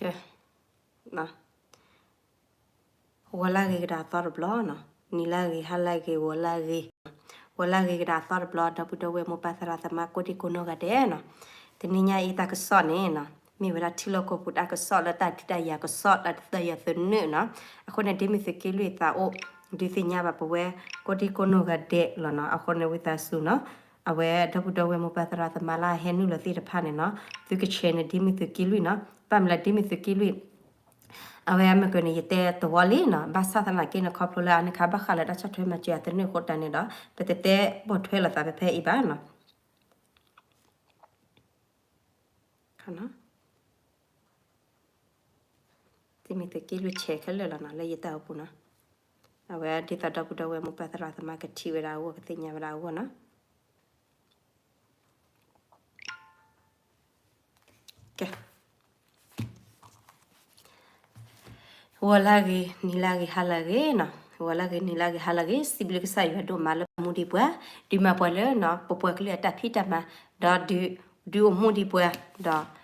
ကဲ, ဂီၤလၢဂ့ၤကဒါအသီတဘျီနီၤ, နံၤလၢဂ့ၤ ဟါလၢဂ့ၤ ဂီၤလၢဂ့ၤ, ဂီၤလၢဂ့ၤကဒါအသီတဘျီ ဒီပုၢ်ဒီဝဲၢ်မိၢ်ပၢ်သရၣ်သမါ ကိးဒံကိးနီၢ်ဂၤဒဲးနီၤ, တနံၤညါအံၤတၢ်ကစီၣ်န့ၣ်နီၤ, မ့ၢ်ဝဲဒၣ်ထံလီၢ်ကီၢ်ပူၤတၢ်ကစီၣ်လၢတၢ်ဒုးတၢ်ယၤကစီၣ် တၢ်ဒုးတၢ်ယၤသနၢၣ်နီၤ, အဃိန့ၣ် ဒ်မ့ၢ်သုးက့လွံၢ်သးအိၣ် ဒုးသ့ၣ်ညါဘၣ်ပဝဲ ကိးဒံကိးနီၢ်ဂၤဒဲးလီၤနီၤ, အဃိန့ၣ်ဝံသးစူၤနီၤ, အဝဲဒီပုၢ်ဒီဝဲၢ်မိၢ်ပၢ်သရၣ်သမါလၢအဟဲနုာ်လီၤသ့ၣ်တဖၣ်န့ၣ်နီၤ, သုက share န့ၣ် ဒ်မ့ၢ်သုးက့လွံၢ်နီၤ, ဘၣ်မနုၤလၢဒ်မ့ၢ်သုးက့လွံၢ် အဝဲမ့ၢ်ကန့ၣ် ယတဲသဝီလံနီၤ, ဘၣ်ဆၣ်သနာ်က့န့ၣ် ခီဖျိလၢအန့ၣ်ခါ ဘၣ်ဃးလၢတၢ်ဆီၣ်ထွဲမၤစၢၤအသနၢၣ်အဃိတၢ်န့ၣ်ဒီး ပတတဲပိာ်ထွဲလိာ်သးဖဲဖဲအံၤဘၣ်နီၤ. ဒ်မ့ၢ်သုးက့လွံၢ် share ခဲလၢာ်လီၤနီၤ လၢယတၢ်အိၣ်ပူၤနီၤ, အဝဲဒ်သိးဒီပုၢ်ဒီဝဲၢ်မိၢ်ပၢ်သရၣ်သမါကထံၣ်ဝဲဒၣ်အဂီၢ် ကသ့ၣ်ညါဝဲဒၣ်အဂီၢ်နီၤ. ကဲ, ဂီၤလၢဂ့ၤ နံၤလၢဂ့ၤ ဟါလၢဂ့ၤနီၤ, ဂီၤလၢဂ့ၤ နံၤလၢဂ့ၤ ဟါလၢဂ့ၤ, စံးဘျုးကစၢ်ယွၤဒိၣ်မးလၢမူဒံးပှၤ, ဒုးမၤပှၤလၢနီၤ ပပှၤကလုာ်အတၢ်ဖံးတၢ်မၤ, ဒီးဒုး ဒုးအိၣ်မူဒံးပှၤ, ဒီး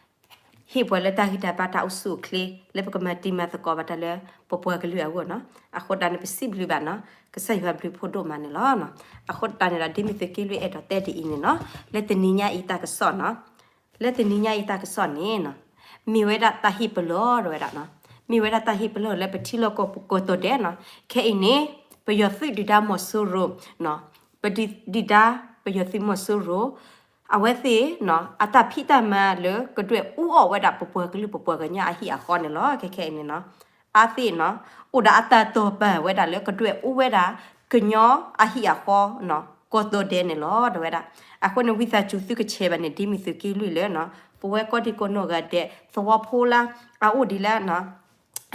ဟ့ၣ်ပှၤလၢတၢ်ဂံၢ်တၢ်ဘါတၢ်အိၣ်ဆူၣ်အိၣ်ချ့ လၢပကမၤတံၤမၤသကိးဘၣ်တၢ်လၢပပှၤကလုာ်အဂီၢ်နီၤ, အဃိတၢ်န့ၣ် ပစံးဘျုးဘၣ်နီၤ ကစၢ်ယွၤဘျုးဖှိၣ်ဒိၣ်မးန့ၣ်လီၤ. အဃိတၢ်န့ၣ်ဒီး ဒ်မ့ၢ်သုးက့လွံၢ်အဲၣ်ဒိးတဲဒ်အံၤန့ၣ်နီၤ, လၢတနံၤညါအံၤတၢ်ကစီၣ်နီၤ, လၢတနံၤညါအံၤတၢ်ကစီၣ်န့ၣ်နီၤ, မ့ၢ်ဝဲဒၣ်တၢ်ဟ့ၣ်ပလီၢ်ဝဲဒၣ်နီၤ, မ့ၢ်ဝဲဒၣ်တၢ်ဟ့ၣ်ပလီၢ်လၢပထံလီၢ်ကီၢ်ပူၤကိးတီၤဒဲးနီၤ, ခဲအံၤန့ၣ် ပယီၤသုးဒုၣ်ဒါမီၤစိရိၤနီၤ, ပဒုၣ်ဒါ ပယီၤသုးမီၤစိရိၤ အဝဲသ့ၣ်နီၤ အတၢ်ဖံးတၢ်မၤလၢကဒွဲၣ်အူအီၣ်ဝဲဒၣ်ပပှၤကလုာ်ပပှၤကညီအဟံၣ်အဃီန့ၣ်လီၤ. ခဲခဲအံၤန့ၣ်နီၤ အဝဲသ့ၣ်နီၤ အိၣ်ဒီးအတၢ်တိာ်ပာ်ဝဲဒၣ်လၢကဒွဲၣ်အူဝဲဒၣ်ကညီအဟံၣ်အဃီနီၤ ကိးတီၤဒဲးန့ၣ်လီၤ တဲဝဲဒၣ်. အဃိန့ၣ် ဝံသးစူၤသုက share ဘၣ်န့ၣ် ဒ်မ့ၢ်သုးက့လွံၢ်လၢနီၤ ပဝဲကိးဒံကိးနီၢ်ဂၤဒဲး သဝီဖိလၢအအိၣ်ဒံးလၢနီၤ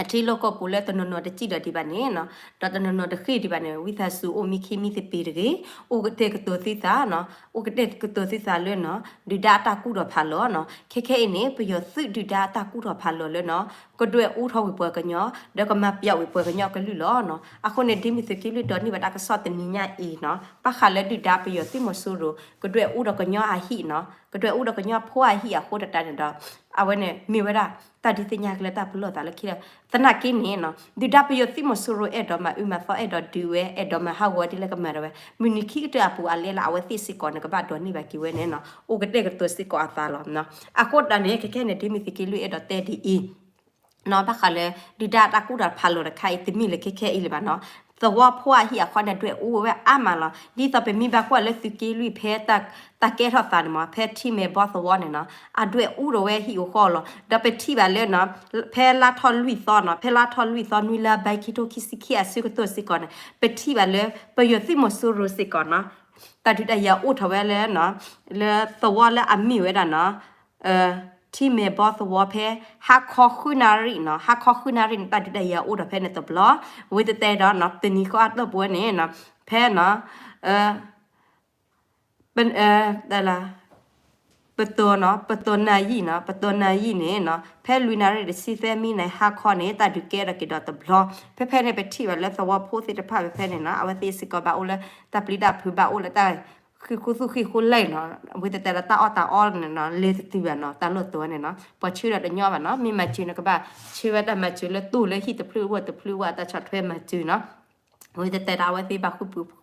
အထံလီၢ်ကီၢ်ပူၤလၢတနီၤနီၤတစံၣ်ဒီးဒံးဘၣ်န့ၣ်နီၤ, ဒီးတနီၤနီၤတဃ့ၢ်ဒံးဘၣ်န့ၣ် ဝံသးစူၤအိၣ်မံခံမံသပ့ၤတဂ့ၤ, အိၣ်ကတဲာ်ကတီၤသုသးနီၤ, အိၣ်ကတဲာ်ကတီၤသုသးလၢနီၤ ဒုၣ်ဒါအတၢ်ကူၣ်ထီၣ်ဖးလီၤနီၤ. ခဲခဲအံၤန့ၣ် ပယီၤသုးဒုၣ်ဒါအတၢ်ကူၣ်ထီၣ်ဖးလီၤလၢနီၤ ကဒွဲၣ်အူထီၣ်ဝံၤပှၤကညီ ဒီးကမၤပျီဝံၤပှၤကညီကလုာ်လီၤနီၤ. အဃိန့ၣ် ဒ်မ့ၢ်သုးက့လွံၢ်ဒိးန့ၢ်ဘၣ်တၢ်ကစီၣ်တနံၤညါအံၤနီၤ ဘၣ်ဃးလၢဒုၣ်ဒါပယီၤသုးမီၤစိရိၤ ကဒွဲၣ်အူဒီးကညီအဟံၣ်နီၤ ကဒွဲၣ်အူဒီးကညီဖိအဟံၣ်အဃိတၢ်န့ၣ်ဒီး အဝဲန့ၣ် မ့ၢ်ဝဲဒၣ်တၢ်ဒုးသ့ၣ်ညါက့ၤလၢတၢ်ပလီၢ်သးလၢခံလၢ သနာ်က့န့ၣ်နီၤ ဒုၣ်ဒါပယီၤသုးမီၤစိရိၤအဲၣ်ဒိးမၤအုၣ်မၤသီ အဲၣ်ဒိးဒုးဝဲ အဲၣ်ဒိးမၤဟးဂီၤဒ်လဲၣ်ကမၤဒၣ်ဝဲ မုၢ်နံၤခံကတၢၢ်အပူၤအလဲလၢအဝဲသ့ၣ်စ့ၢ်ကီးန့ၣ် ကဘၣ်ဒိးန့ၢ်ဘၣ်က့ၤဝဲန့ၣ်နီၤ အိၣ်ကတဲာ်ကတီၤစ့ၢ်ကီးအသးလီၤ. အဃိတၢ်န့ၣ် ခဲခဲန့ၣ် ဒ်မ့ၢ်သုးက့လွံၢ်အဲၣ်ဒိးတဲဒ်အံၤ ဘၣ်ဃးလၢ ဒုၣ်ဒါအတၢ်ကူၣ်ထီၣ်ဖးလီၤတခါအံၤ တမ့ၢ်လၢခဲခဲအံၤလၢၤဘၣ်နီၤ. သဝီဖိအဟံၣ်အဃီန့ၣ် ဒွဲၣ်အူဝဲအါမးလီၤ. ဒ်သိးပမ့ၢ်ဘၣ်ကွၢ်လၢသုးက့လွံၢ်ဖဲ တၢ်ကဲထီၣ်သးန့ၣ်မး ဖဲထံမဲာ်ဘီသဝီန့ၣ်နီၤ အဒွဲၣ်အူဒီးဝဲဟံၣ်အဃီလီၤ. ဒီးပထံၣ်ဘၣ်လၢနီၤ ဖဲလါထီၣ်လွံၢ်သီနီၤ ဖဲလါထီၣ်လွံၢ်သီ နွံလါဘဲ ခံထိခံဆံခံအဆၢကတီၢ်စ့ၢ်ကီးန့ၣ် ပထံၣ်ဘၣ်လၢ ပယီၤသုးမီၤစိရိၤစ့ၢ်ကီးနီၤ တၢ်ဒုးတၢ်ယၤအိၣ်ထီၣ်ဝဲလၢ လၢသဝီလၢအမ့ၢ်ဝဲဒၣ်နီၤ ထံမဲာ်ဘီသဝီဖဲ ဟါခီဃုနၣ်ရံၣ်နီၤ ဟါခီဃုနၣ်ရံၣ်န့ၣ် တၢ်ဒုးတၢ်ယၤအိၣ်ထီၣ်ဖဲန့ၣ်တဘျီ ဝံၤတတဲဒီးနီၤ တနံၤဃီအတီၢ်ပူၤဝဲန့ၣ်နီၤ ဖဲနီၤ ပ တၢ်လၢ ပတိၢ်နီၤ ပတိၢ်နၣ်ယံၣ်နီၤ ပတိၢ်နၣ်ယံၣ်န့ၣ်နီၤ ဖဲလွံၢ်နၣ်ရံၣ်တဆံသၢမံးနံး ဟါခီန့ၣ် တၢ်ဒုးကဲထီၣ်က့ၤဒီးတဘျီ ဖဲဖဲန့ၣ် ပထံၣ်ဘၣ်လၢသဝီဖိသ့ၣ်တဖၣ်ဖဲဖဲန့ၣ်နီၤ အဝဲသ့ၣ်စ့ၢ်ကီးဘၣ်အိၣ်လၢ တၢ်ပျံၤတၢ်ဖုးဘၣ်အိၣ်လၢတၢ် ဃံးဃူသူၣ်ဃံးဃူလဲၢ်နီၤ ဝံၤတတဲဒီးတၢ်အီၣ်တၢ်အီန့ၣ်နီၤ လဲၤတတုၤဘၣ်နီၤ တၢ်လိၣ်သီန့ၣ်နီၤ ပှၤဆှၢဒီးတညီဘၣ်နီၤ မ့ၢ်မၤစၢၤန့ၣ်ကဘၣ် ဆှၢဝဲတၢ်မၤစၢၤလၢတူၢ်လၢဟံၣ်တဖျၢၣ်ဝၣ်တဖျၢၣ်ဝၣ် တၢ်ဆီၣ်ထွဲမၤစၢၤနီၤ ဝံၤတတဲဒီးအဝဲသ့ၣ်ဘၣ်ဃုပူၤ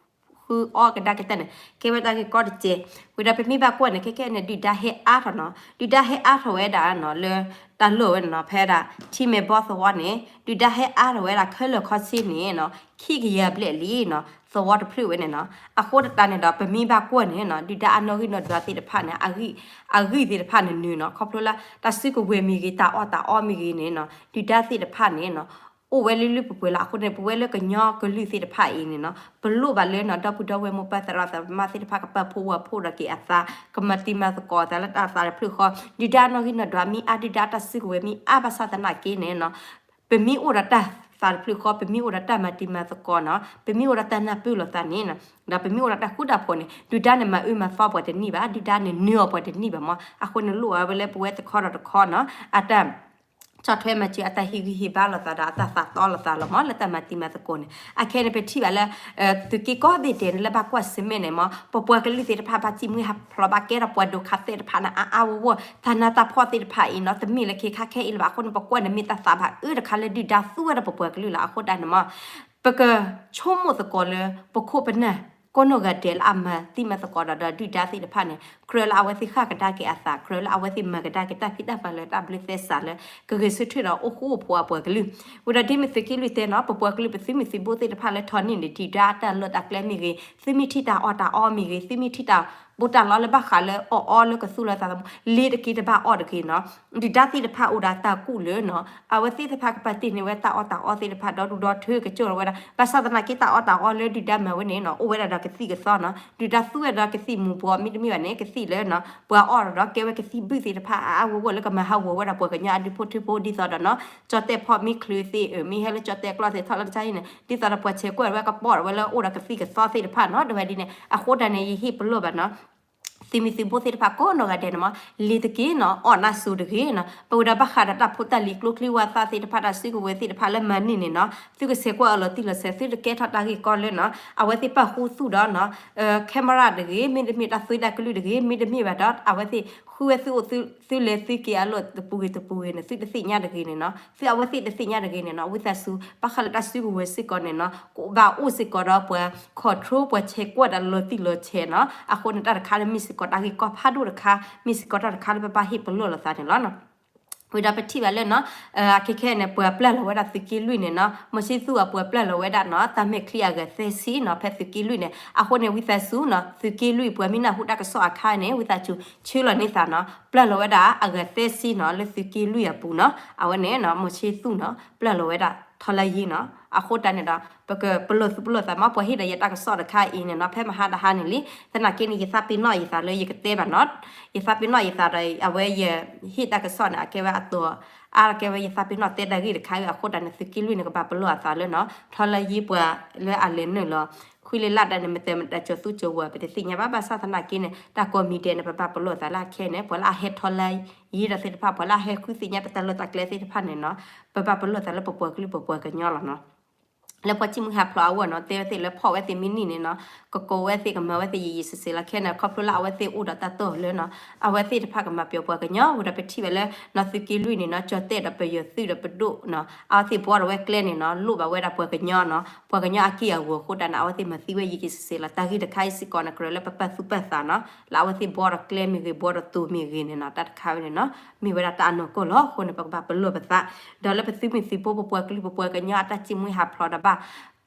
ဃုအီၣ်ကဒါက့ၤတၢ်န့ၣ် ကဲဝဲတၢ်ဂ့ၢ်ကီတစဲး ဝံၤဒီးပမ့ၢ်ဘၣ်ကွၢ်န့ၣ် ခဲခဲန့ၣ် ဒုၣ်ဒါဟဲအါထီၣ်နီၤ ဒုၣ်ဒါဟဲအါထီၣ်ဝဲဒၣ်နီၤ လၢတၢ်လီၢ်ဝဲန့ၣ်နီၤ ဖဲဒၣ် ထံမဲာ်ဘီသဝီန့ၣ် ဒုၣ်ဒါဟဲအါထီၣ်ဝဲဒၣ်ခဲလၢာ်ခီဆ့န့ၣ်နီၤ ခံကယၤဘျဲၣ်လံနီၤ သဝီတဖျၢၣ်ဝဲန့ၣ်နီၤ အဃိတၢ်န့ၣ်ဒီး ပမ့ၢ်ဘၣ်ကွၢ်န့ၣ်နီၤ ဒုၣ်ဒါအနီၣ်ဂံၢ်နီၣ်ဒွးသ့ၣ်တဖၣ်န့ၣ် အဂံၢ်သ့ၣ်တဖၣ်န့ၣ်နုာ်နီၤ ခီဖျိလၢ တၢ်စုကဝဲၤမ့ၢ်ဂ့ၤ တၢ်အီၣ်တၢ်အီမ့ၢ်ဂ့ၤန့ၣ်နီၤ ဒုၣ်ဒါသ့ၣ်တဖၣ်န့ၣ်နီၤ အိၣ်ဝဲလၢလၢပှဲၤပှဲၤလီၤ အဃိန့ၣ် ပဝဲလၢကညီကလုာ်သ့ၣ်တဖၣ်အံၤန့ၣ်နီၤ ပလိၣ်ဘၣ်လၢနီၤ ဒီပုၢ်ဒီဝဲၢ်မိၢ်ပၢ်သရၣ်သမါသ့ၣ်တဖၣ် ကပာ်ဖှိၣ်ဝဲဖှိၣ်ဒီးက့ၤအသး ကမၤတံၤမၤသကိးအသးလၢတၢ်သးတဖျၢၣ်ဃီ ဒုၣ်ဒါနီၣ်ဂံၢ်နီၣ်ဒွးမ့ၢ်အါ ဒုၣ်ဒါတၢ်စုကဝဲၤမ့ၢ်အါ ဘၣ်ဆၣ်သနာ်က့န့ၣ်နီၤ ပမ့ၢ်အိၣ်ဒီးတၢ်သးတဖျၢၣ်ဃီ ပမ့ၢ်အိၣ်ဒီးတၢ်မၤတံၤမၤသကိးနီၤ ပမ့ၢ်အိၣ်ဒီးတၢ်နၢ်ပၢၢ်လိာ်သးန့ၣ်နီၤ ဒီးပမ့ၢ်အိၣ်ဒီးတၢ်ဃူတၢ်ဖိးန့ၣ် ဒုၣ်ဒါန့ၣ်မၤအၢမၤသီပှၤတန့ၢ်ဘၣ် ဒုၣ်ဒါန့ၣ်နုာ်အီၤပှၤတန့ၢ်ဘၣ်မး အဃိန့ၣ်လိၣ်ဝဲလၢပဝဲတခီဒီးတခီနီၤ အတၢ် ဆီၣ်ထွဲမၤစၢၤအတၢ်ဟ့ၣ်ဂံၢ်ဟ့ၣ်ဘါလိာ်သးဒီးအတၢ်သးတီလိာ်သးလီၤမး လၢတၢ်မၤတံၤမၤသကိးန့ၣ်. အခဲအံၤန့ၣ် ပထံၣ်ဘၣ်လၢ သုးက့ကိးဘ့ၣ်ဒဲးန့ၣ် လၢဘၣ်ကွၢ်ဆၢၣ်မဲာ်န့ၣ်မး ပပှၤကလုာ်သ့ၣ်တဖၣ် ဘၣ်စံၣ်မှံဟးဖျိး ဘၣ်ကဲထီၣ်ပှၤဒိးခးသ့ၣ်တဖၣ်န့ၣ် အါအါဂီၢ်ဂီၢ် တၢ်နးတၢ်ဖှီၣ်သ့ၣ်တဖၣ်အံၤနီၤ တမ့ၢ်လၢခဲခါခဲအံၤလၢၤဘၣ်အဃိန့ၣ် ပကွၢ်န့ၣ်မ့ၢ်တၢ်သးဘၣ်အၢတခါလၢဒုၣ်ဒါသူဝဲဒၣ်ပပှၤကလုာ်လီၤ. အဃိတၢ်န့ၣ်မး ပကဆိကမိၣ်သကိးလၢ ပခိၣ်ပနၢ် ကိးနီၢ်ဂၤဒဲးလၢအမၤတံၤမၤသကိးဒီး ဒီးဒုၣ်ဒါသ့ၣ်တဖၣ်န့ၣ် ကြၢးလၢအဝဲသ့ၣ်ဃၣ်ကဒါက့ၤအသး ကြၢးလၢအဝဲသ့ၣ်မၤကဒါက့ၤတၢ်ဖံးတၢ်မၤလၢတၢ်ဘျုးသဲစးလၢ ကဂဲၤဆၢထၢၣ်ဒီးအိၣ်ဃူအိၣ်ဖိးအပှၤကလုာ်. ဝံၤဒီးဒ်မ့ၢ်သုးက့လွံၢ်တဲနီၤ ပပှၤကလုာ်ပသုးမုၢ်သံၣ်ဘိသ့ၣ်တဖၣ်လၢထီၣ်န့ၢ်န့ၣ် ဒုၣ်ဒါအတၢ်လီၢ်တၢ်ကျဲမ့ၢ်ဂ့ၤ သုမ့ၢ်ထံၣ်တၢ်အီၣ်တၢ်အီမ့ၢ်ဂ့ၤ သုမ့ၢ်ထံၣ်တၢ်ဘိတၢ်လီလၢဘၣ်ဃးလၢအီၣ်အီလၢကသူၣ်လီၤသးသမူ လ့ၤတက့ၤတဘၣ်အီၣ်တဂ့ၤနီၤ. ဒုၣ်ဒါသ့ၣ်တဖၣ်အိၣ်ဒီးတၢ်ကူၣ်လၢနီၤ အဝဲသ့ၣ်တဖၣ်ကပာ်တ့ၢ်န့ၢ်ဝဲတၢ်အီၣ်တၢ်အီသ့ၣ်တဖၣ် ဒီဒူၣ်ဒီထၢကစၢၢ်လီၤဝဲဒၣ် ဘၣ်ဆၣ်သနာ်က့တၢ်အီၣ်တၢ်အီလၢဒုၣ်ဒါမၤဝဲန့ၣ်နီၤ အိၣ်ဝဲဒၣ်ဒီးကသံၣ်ကသီနီၤ ဒုၣ်ဒါသူဝဲဒီးကသံၣ်မူၤဘှီး မ့တမ့ၢ်ဘၣ်န့ၣ် ကသံၣ်လၢနီၤ ပှၤအီၣ်ဒီးကဲဝဲကသံၣ်ဘုၣ်သ့ၣ်တဖၣ် အါအါဂီၢ်ဂီၢ်လၢကမၤဟးဂီၤဝဲဒၣ်ပှၤကညီအဒုးဖိထၢဖိ ဒ်သိးဒီးနီၤ ကၠီၣ်တဲၣ်ဖီၣ်မ့ၢ်ချုးသ့ၣ် မ့ၢ်ဟဲလၢကၠီၣ်တဲၣ်ကျီၢ်သ့ၣ်ထီၣ်လၢကစၢ်အံၤန့ၣ် ဒ်သိးဒီးပှၤဆဲးကွၢ်ဝဲကပိာ်ဝဲလၢအိၣ်ဒီးကသံၣ်ကသီသ့ၣ်တဖၣ်နီၤ ဒီးဝဲဒ်န့ၣ် အဃိတၢ်န့ၣ် ယဟ့ၣ်ပလီၢ်ဘၣ်နီၤ သုးမုၢ်သံၣ်ဘိသ့ၣ်တဖၣ်ကိးနီၢ်ဂၤဒဲးန့ၣ်မး လ့ၤတက့ၤနီၤ အီၣ်နၢ်စိၤတဂ့ၤနီၤ ပဝဲဒၣ်ဘၣ်ဃးဒီးတၢ်ဖိတၢ်လံၤကျိချံဝါသၣ်သ့ၣ်တဖၣ် တၢ်စုကဝဲၤသ့ၣ်တဖၣ်လၢမၤန့ၢ်န့ၣ်နီၤ သုကဆဲးကွၢ်အီၤလီၤတံၢ်လီၤဆဲး သုတကဲထီၣ်တၢ်ဂ့ၢ်ကီလၢနီၤ အဝဲသ့ၣ်ပာ်ဃူသူၣ်ဒီးနီၤ camera တဂ့ၤ မ့တမ့ၢ်တၢ်သွံတၢ်ကလုၢ်တဂ့ၤ မ့တမ့ၢ်ဘၣ်ဒီး အဝဲသ့ၣ်ဃုဝဲသုအိၣ်သုလဲၤသုက့ၤအလီၢ်တပူၤဂ့ၤတပူၤဂ့ၤန့ၣ် သုတသ့ၣ်ညါတဂ့ၤန့ၣ်နီၤ သုအဝဲသ့ၣ်တသ့ၣ်ညါတဂ့ၤန့ၣ်နီၤ ဝံသးစူၤ ဘၣ်ဃးလၢတၢ်စုကဝဲၤစ့ၢ်ကီးန့ၣ်နီၤ ကဘၣ်အိၣ်စ့ၢ်ကီးဒီးပှၤ control ပှၤဆဲးကွၢ်တၢ်လီၤတံၢ်လီၤဆဲးနီၤ အဃိန့ၣ်တၢ်တခါလၢမ့ၢ်စ့ၢ်ကီးတၢ်ဂ့ၢ်ကီဖးဒိၣ်တခါ မ့ၢ်စ့ၢ်ကီးတၢ်တခါလၢပဘၣ်ဟ့ၣ်ပလီၢ်လိာ်သးန့ၣ်လီၤ. ဝံၤဒီးပထံၣ်ဘၣ်လၢနီၤ အခဲခဲန့ၣ် ပှၤပျၢ်လီၤဝဲဒၣ်သုးက့လွံၢ်န့ၣ်နီၤ မီၤဆံသူၣ်အပှၤပျၢ်လီၤဝဲဒၣ်နီၤ တၢ်မဲာ်ချံအဂၤသၢဆံနီၤ ဖဲသုးက့လွံၢ်န့ၣ် အဃိန့ၣ် ဝံသးစူၤနီၤ သုးက့လွံၢ်ပှၤမ့ၢ်နၢ်ဟူတၢ်ကစီၣ်အခါန့ၣ် ဝံသးစူၤဆှၢလီၤန့ၢ်သးနီၤ ပျၢ်လီၤဝဲဒၣ်အဂၤသၢဆံနီၤ လၢသုးက့လွံၢ်အပူၤနီၤ အဝဲန့ၣ်နီၤ မီၤဆံသူၣ်နီၤ ပျၢ်လီၤဝဲဒၣ်ထီလၢယံၤနီၤ အဃိတၢ်န့ၣ်ဒီး ပကပလီၢ်သူၣ်ပလီၢ်သးမး ပှၤဟ့ၣ်ဒီးယတၢ်ကစီၣ်တခါအံၤန့ၣ်နီၤ ဖဲမဟါတဟါန့ၣ်လံ သနာ်က့န့ၣ် ယသးပ့ၤနီၣ်ယသးလၢယကတဲဘၣ်နီၤ ယသးပ့ၤနီၣ်ယသးဒီး အဝဲယဟ့ၣ်တၢ်ကစီၣ်န့ၣ် အကဲဝဲအတီၤ အါကဲဝဲယသးပ့ၤနီၣ်တဲတၢ်ဂ့ၢ်တခါအံၤ အဃိတၢ်န့ၣ် သုးက့လွံၢ်န့ၣ် ကဘၣ်ပလီၢ်အသးလၢနီၤ ထီလၢယံၤပှၤလၢအလဲၤနုာ်လီၤ ခွံလ့လၢ်ဒၣ်န့ၣ် မတၤမတၤကၠီၤသူကၠီၤဝဲ ပတသ့ၣ်ညါဘၣ် ဘၣ်ဆၣ်သနာ်က့န့ၣ် တၢ်ကိးမံၤဒဲးန့ၣ် ပဘၣ်ပလီၢ်သးလၢအခဲန့ၣ် ပှၤလၢအဟဲထီလၢယံၤဒီးသ့ၣ်တဖၣ် ပှၤလၢအဟဲဃုသ့ၣ်ညါပတၢ်လီၢ်တၢ်ကျဲသ့ၣ်တဖၣ်န့ၣ်နီၤ ပဘၣ်ပလီၢ်သးလၢပပှၤကလုာ်ပပှၤကညီလီၤနီၤ လၢပှၤစံၣ်မှံဟးဖျိးအဂီၢ်နီၤ တဲဝဲသ့ၣ်လၢဖီၣ်ဝဲသ့ၣ်မ့ၢ်န့ၢ်န့ၣ်နီၤ ကကိးဝဲသ့ၣ်ကမၤဝဲသ့ၣ်ယံာ်ယံာ်ဆ့ဆ့လီၤ ခဲန့ၣ် ခီဖျိလၢအဝဲသ့ၣ်အိၣ်ဒီးတၢ်တီၢ်လၢနီၤ အဝဲသ့ၣ်တဖၣ်ကမၤပျီပှၤကညီ ဝံၤဒီးပထံၣ်ဝဲလၢနီၤ သုးက့လွံၢ်န့ၣ်နီၤ ကၠီၤတဲၣ်ဒီးပယီၤသုးဒီးပဒိၣ်နီၤ အဝဲသ့ၣ်ဘှီထီၣ်ဝဲကျဲန့ၣ်နီၤ လိၣ်ဘၣ်ဝဲဒၣ်ပှၤကညီနီၤ ပှၤကညီအက့ၢ်အဂီၤအဃိတၢ်န့ၣ် အဝဲသ့ၣ်မၤသံဝဲယံာ်ယံာ်ဆ့ဆ့လီၤ တၢ်ဂ့ၢ်တခါအံၤစ့ၢ်ကီးန့ၣ် ကြၢးလၢပပာ်သူၣ်ပာ်သးနီၤ လၢအဝဲသ့ၣ်ဘှီထီၣ်ကျဲမ့ၢ်ဂ့ၤ ဘှီထီၣ်တိၤမ့ၢ်ဂ့ၤန့ၣ်နီၤ တၢ်တခါဝဲန့ၣ်နီၤ မ့ၢ်ဝဲဒၣ်တၢ်အနီၢ်ကီၢ်လီၤ အဃိန့ၣ် ပကဘၣ်ပလီၢ်ပသး ဒီးလၢပသုးမုၢ်သံၣ်ဘိ ပပှၤကလုာ်ပပှၤကညီအတၢ်စံၣ်မှံဟးဖျိးဒီးဘၣ်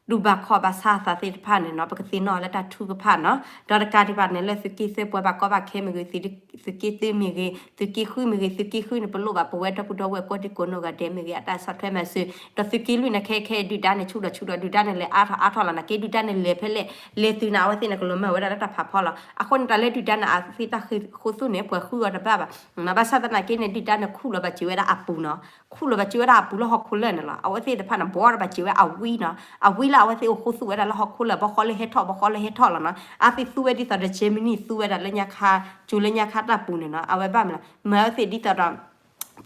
ဒူဘၣ်ခီၣ်ဘၣ်ဆါသးသ့ၣ်တဖၣ်န့ၣ်နီၤ ပကသ့ၣ်နီၣ်လၢတၢ်ထုကဖၣ်နီၤ ဒီးတကးဒံးဘၣ်န့ၣ် လၢသုးက့သၢပှဲၤဘၣ်ကီဘၣ်ခဲမ့ၢ်ဂ့ၤ သုးက့တၢမ့ၢ်ဂ့ၤ သုးက့ဃုမ့ၢ်ဂ့ၤ သုးက့ဃုန့ၣ် ပလိၣ်ဘၣ်ပဝဲဒီပုၢ်ဒီဝဲၢ်ကိးဒံကိးနီၢ်ဂၤဒဲးမ့ၢ်ဂ့ၤ အတၢ်ဆီၣ်ထွဲမၤစၢၤ ဒီးသုးက့လွံၢ်န့ၣ် ခဲခဲဒုၣ်ဒါန့ၣ် ဆူၣ်ဒီးဆူၣ်ဒီး ဒုၣ်ဒါန့ၣ်လဲၤအါထီၣ်အါထီၣ်လီၤ နာ်က့ဒုၣ်ဒါန့ၣ်လဲၤဖဲလဲၣ် လဲၤတုၤန့ၣ် အဝဲသ့ၣ်န့ၣ် ကလီၤမၢ်ဝဲဒၣ်လၢတၢ်ဖးဖီလီၤ အဃိန့ၣ် တၢ်လၢဒုၣ်ဒါန့ၣ် အဝဲသ့ၣ်တၢ်ဃ့ဃိသူၣ်န့ၣ် ပှၤဃုအီၤတဘၣ်ဘၣ် ဘၣ်ဆၣ်သနာ်က့န့ၣ် ဒုၣ်ဒါန့ၣ် ခူၣ်လီၤဘၣ်စၢၤဝဲဒၣ်အပူၤနီၤ ခူၣ်လီၤဘၣ်စၢၤဝဲဒၣ်အပူၤလၢဟီၣ်ခိၣ်လာ်န့ၣ်လီၤ အဝဲသ့ၣ်တဖၣ်န့ၣ် ဘှီထီၣ်ဘၣ်စၢၤဝဲအဝံနီၤ အဝံလၢအဝဲသ့ၣ်အိၣ်ဃိသူၣ်ဝဲဒၣ်လၢဟီၣ်ခိၣ်လာ် ဘီဃီလၢဟဲထီၣ် ဘီဃီလၢဟဲထီၣ်လီၤနီၤ အဝဲသ့ၣ်သူဝဲဒ်သိးဒီး Germany သူဝဲဒၣ်လၢညါခါ ကၠိလၢညါခါတၢ်ပူၤန့ၣ်နီၤ အဝဲဘၣ်မနုၤလဲၣ် မၤအဝဲသ့ၣ်ဒ်သိးဒီး